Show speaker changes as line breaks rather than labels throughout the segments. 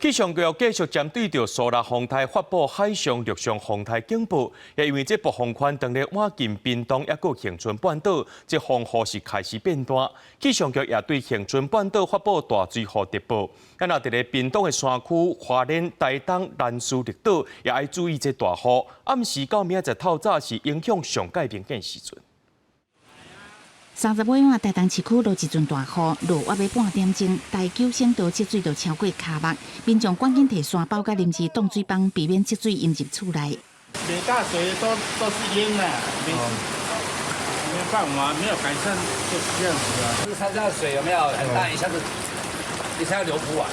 氣象局繼續針對著蘇拉風颱發布海上、陸上風颱警報，也因為這暴風圈當咧倚近屏東抑閣恆春半島，這風雨是開始變大。氣象局也對恆春半島發布大水雨特報。啊，若佇咧屏東的山區、花蓮、台東、蘭嶼綠島，也愛注意這大雨。暗時到明仔載透早是影響上蓋明顯時陣。
三十尾晚，台東市區落一陣大雨，落約欲半點鐘，台九省道積水就超過跤目，民眾趕緊提沙包佮臨時擋水枋，避免積水淹入厝內。
每大水都是淹的，沒辦法，沒有改善就是這樣子啊。
山上水有沒有很大？一下子一下流不完。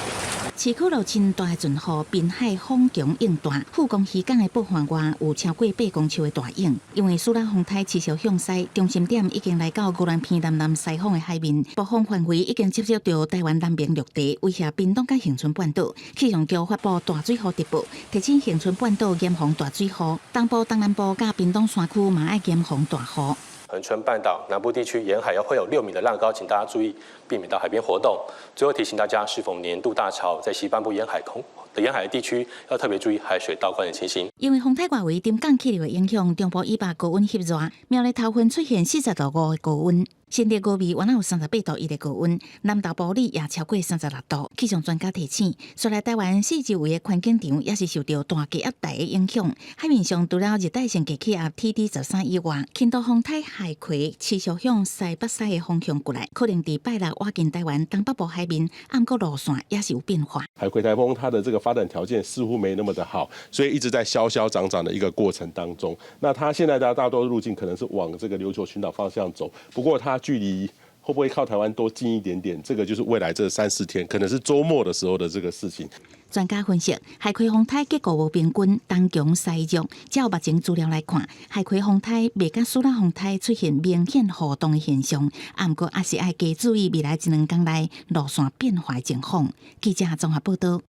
市區落真大的陣雨，濱海風強湧大，富岡漁港的北岸外有超過8公尺的大湧。因為蘇拉風颱持續向西，中心點已經來到宜蘭偏南南西方的海面，暴風範圍已經接觸到台灣南邊陸地，威脅屏東佮恆春半島。氣象局發布大水雨特報，提醒恆春半島嚴防大水雨，東部、東南部佮屏東山區嘛愛嚴防大雨。
恆春半島南部地區沿海會有6米的浪高，請大家注意避免到海邊活動。最後提醒大家，適逢年度大潮，在西半部沿海空的沿海地區要特別注意海水倒灌的情形。
因為風颱外圍沉降氣流的影響，中部以北高溫翕熱，苗栗頭份出現40.5度的高溫。新竹五味原來有38.1度的高溫，南投埔里也超過36度。氣象專家提醒，雖然台灣四周圍的環境場也是受著大氣壓帶的影響，海面上除了熱帶性低氣壓 TD 13以外，輕度風颱海葵持續向西北西的方向過來，可能佇拜六倚近台灣東北部海面，毋過路線也是有變化。
海葵颱風它的這個發展條件似乎沒那麼的好，所以一直在消消長長的一個過程當中。那它現在的大多路徑可能是往這個琉球群島方向走，不過它距離會不會靠台灣多近一點點？這個就是未來這三四天，可能是週末的時候的這個事情。
專家分析，海葵風颱結構無平均，東強西弱。照目前資料來看，海葵風颱袂佮蘇拉風颱出現明顯波動的現象，毋過也是愛加注意未來一兩工內路線變化的情況。記者綜合報道。